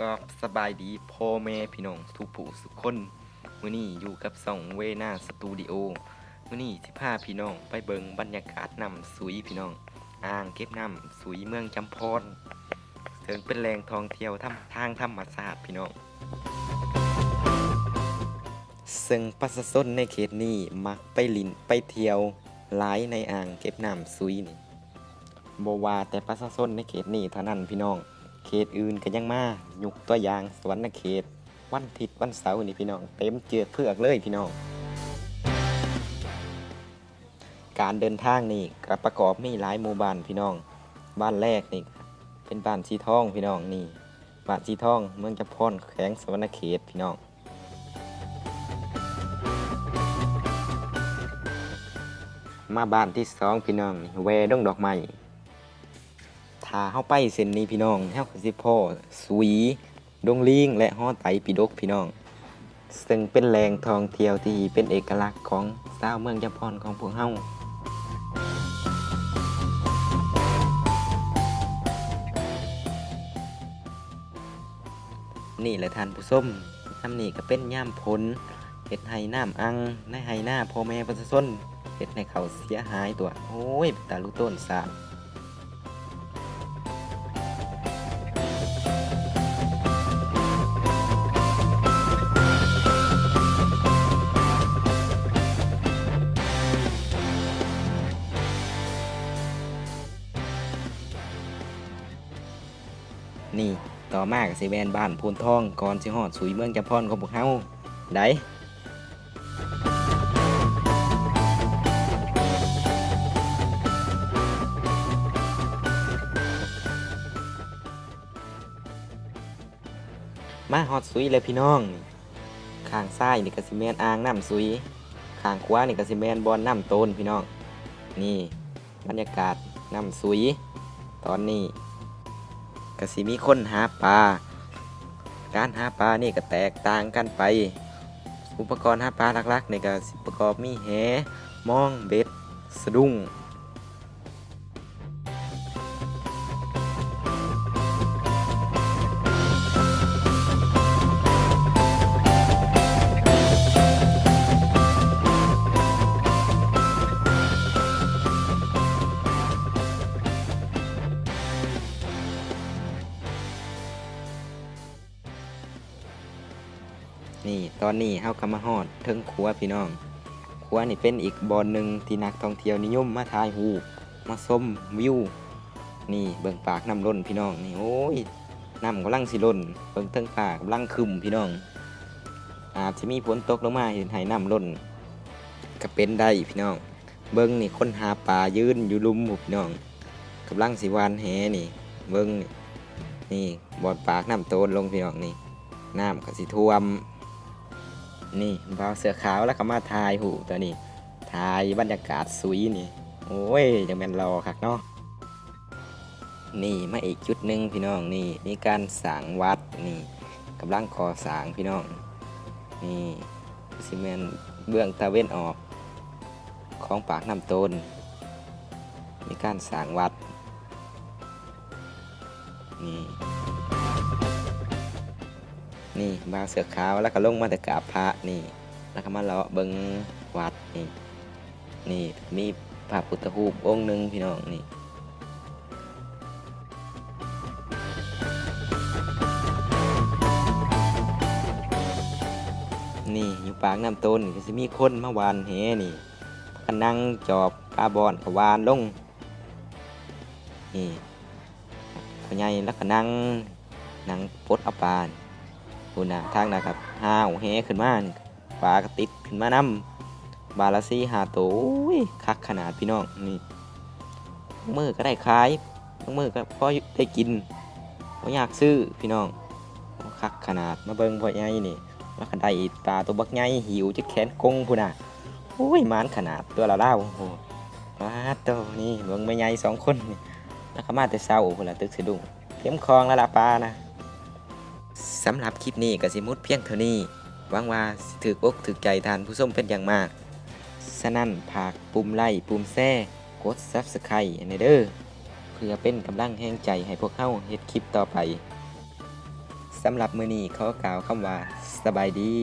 ກາບສະບາຍດີພໍ່ແມ່ພີ່ນ້ອງທຸກຜູ້ທຸກຄົນ. ມື້ນີ້ຢູ່ກັບຊ່ອງເວນາສະຕູດິໂອ. ມື້ນີ້ຊິພາພີ່ນ້ອງໄປເບິ່ງບັນຍາກາດນ້ຳສຸຍພີ່ນ້ອງ, ອ່າງເກັບນ້ຳສຸຍເມືອງຈຳພອນ ເຊິ່ງເປັນແຫຼ່ງທ່ອງທ່ຽວທຳ ທາງທຳມະຊາດພີ່ນ້ອງ. ເຊິ່ງປະຊາຊົນໃນເຂດນີ້ມັກໄປຫຼິ້ນໄປທ່ຽວຫຼາຍໃນອ່າງເກັບນ້ຳສຸຍນີ້. ບໍ່ວ່າແຕ່ປະຊາຊົນໃນເຂດນີ້ເທົ່ານັ້ນພີ່ນ້ອງ, ເຂດອື່ນກໍຍັງມາ. ຍົກຕົວຢ່າງສະຫວັນນະເຂດ, ວັນທິດວັນເສົານີ້ພີ່ນ້ອງ ເຕັມເຈືອກເຜືອກເລີຍພີ່ນ້ອງ. ການເດີນທາງນີ້ກໍປະກອບມີຫຼາຍໝູ່ບ້ານພີ່ນ້ອງ. ບ້ານແລກນີ້ເປັນບ້ານສີທອງພີ່ນ້ອງ, ນີ້ ບ້ານສີທອງ ເມືອງຈຳພອນ ແຂວງສະຫວັນນະເຂດພີ່ນ້ອງ. ມາບ້ານທີສອງພີ່ນ້ອງ, ແວ່ດົງດອກໄມ້. ຖ້າເຮົາໄປເສັ້ນນີ້ພີ່ນ້ອງ ເຮົາກໍຊິພໍ້ສຸຍ, ດົງລີງ ແລະ ຫໍໄຕປີດົກພີ່ນ້ອງ. ເຊິ່ງເປັນແຫຼ່ງທ່ອງທ່ຽວທີ່ເປັນເອກະລັກຂອງຊາວເມືອງຈຳພອນຂອງພວກເຮົາ. ນີ້ແຫຼະທ່ານຜູ້ຊົມ, ຍາມນີ້ກໍເປັນຍາມຝົນ, ເຮັດໃຫ້ນ້ຳອັ່ງໃນໄຮ່ນາພໍ່ແມ່ປະຊາຊົນ, ເຮັດໃຫ້ເຂົ້າເສຍຫາຍຕົວະ. ໂອ້ຍ ເປັນຕາລຸໂຕນສາດ. ນີ້ ຕໍ່ມາກໍຊິແມ່ນບ້ານໂພນທອງ ກ່ອນຊິຮອດສຸຍເມືອງຈຳພອນຂອງພວກເຮົາໄດ໋. ມາຮອດສຸຍແລ້ວພີ່ນ້ອງ, ຂ້າງຊ້າຍນີ້ກໍຊິແມ່ນອ່າງນ້ຳສຸຍ, ຂ້າງຂວານີ້ກໍຊິແມ່ນບ່ອນນ້ຳໂຕນພີ່ນ້ອງ. ນີ້ ບັນຍາກາດນ້ຳສຸຍຕອນນີ້ ກະຊິມີຄົນຫາປາ. ການຫາປານີ້ກະແຕກຕ່າງກັນໄປ. ອຸປະກອນຫາປາຫຼັກໆນີ້ກະຊິປະກອບມີແຫ, ມອງ, ເບັດ, ສະດຸ້ງ. ນີ້ ຕອນນີ້ເຮົາກໍມາຮອດເທິງຂົວພີ່ນ້ອງ. ຂົວນີ້ເປັນອີກບ່ອນໜຶ່ງທີ່ນັກທ່ອງທ່ຽວນິຍົມມາຖ່າຍຮູບ ມາຊົມວິວ. ນີ້ເບິ່ງປາກນ້ຳລົ້ນພີ່ນ້ອງ, ນີ້ ໂອ້ຍ ນ້ຳກຳລັງຊິລົ້ນ, ເບິ່ງເທິງຟ້າກຳລັງຄຶ້ມພີ່ນ້ອງ. ອາດຊິມີຝົນຕົກລົງມາເຮັດໃຫ້ນ້ຳລົ້ນກໍເປັນໄດ້ພີ່ນ້ອງ. ເບິ່ງນີ້ ຄົນຫາປາຢືນຢູ່ລຸ່ມພຸ້ນພີ່ນ້ອງ, ກຳລັງຊິຫວ່ານແຫນີ້. ເບິ່ງນີ້ ນີ້ບ່ອນປາກນ້ຳໂຕນລົງພີ່ນ້ອງ, ນີ້ນ້ຳກໍຊິຖ້ວມ. ນີ້ບ່າວເສື້ອຂາວລາວກໍມາຖ່າຍຮູບຕົວະນີ້, ຖ່າຍບັນຍາກາດສຸຍນີ້. ໂອ້ຍ ຈັ່ງແມ່ນຫຼໍ່ຄັກເນາະ. ນີ້ມາອີກຈຸດໜຶ່ງພີ່ນ້ອງ, ນີ້ມີການສ້າງວັດ, ນີ້ກຳລັງກໍ່ສ້າງພີ່ນ້ອງ. ນີ້ຄືຊິແມ່ນເບື້ອງຕາເວັນອອກຂອງປາກນ້ຳໂຕນ, ມີການສ້າງວັດ. ນີ້ ນີ້ບ່າວເສື້ອຂາວລາວກໍລົງມາແຕ່ກາບພະນີ້, ລາວກໍມາເລາະເບິ່ງວັດນີ້. ນີ້ມີພະພຸດທະຮູບອົງໜຶ່ງພີ່ນ້ອງນີ້. ນີ້ຢູ່ປາກນ້ຳໂຕນກໍຊິມີຄົນມາຫວ່ານແຫນີ້, ພາກັນນັ່ງຈອບປາບ່ອນກໍຫວ່ານລົງ. ນີ້ ພໍ່ໃຫຍ່ລາວກໍນັ່ງ ນັ່ງປົດເອົາປາ. ພຸ້ນນະ ທາງນັ້ນກໍຫ້າວແຫຂຶ້ນມານີ້, ປາກໍຕິດຂຶ້ນມານຳ ບາດລະສີ່ຫ້າໂຕ. ໂອ້ຍ ຄັກຂະໜາດພີ່ນ້ອງ. ນີ້ບາງມື້ກໍໄດ້ຂາຍ, ບາງມື້ກໍພໍໄດ້ກິນ, ບໍ່ຢາກຊື້ພີ່ນ້ອງ. ໂອ້ ຄັກຂະໜາດ. ມາເບິ່ງພໍ່ໃຫຍ່ນີ້, ລາວກໍໄດ້ປາໂຕບັກໃຫຍ່ ຫິ້ວຈົນແຂນກົງພຸ້ນນະ. ໂອ້ຍ ໝານຂະໜາດ ຕົວລາວໆ. ໂອ້ໂຫ ປາດໂຕ. ນີ້ເບິ່ງແມ່ໃຫຍ່ສອງຄົນນີ້, ລາວກໍມາແຕ່ເຊົ້າພຸ້ນລະ, ຕຶກສະດຸ້ງ ເຕັມຄອງແລ້ວລະປານະ. ສຳລັບຄລິບນີ້ກໍຊິໝົດພຽງເທົ່ານີ້, ຫວັງວ່າຊິຖືກອົກຖືກໃຈທ່ານຜູ້ຊົມເປັນຢ່າງມາກ. ສະນັ້ນ ຝາກປຸ່ມໄລ, ປຸ່ມແຊ, ກົດ Subscribe ໃຫ້ແດ່ເດີ້, ເພື່ອເປັນກຳລັງແຮງໃຈໃຫ້ພວກເຮົາເຮັດຄລິບຕໍ່ໄປ. ສຳລັບມື້ນີ້ຂໍກ່າວຄຳວ່າ ສະບາຍດີ.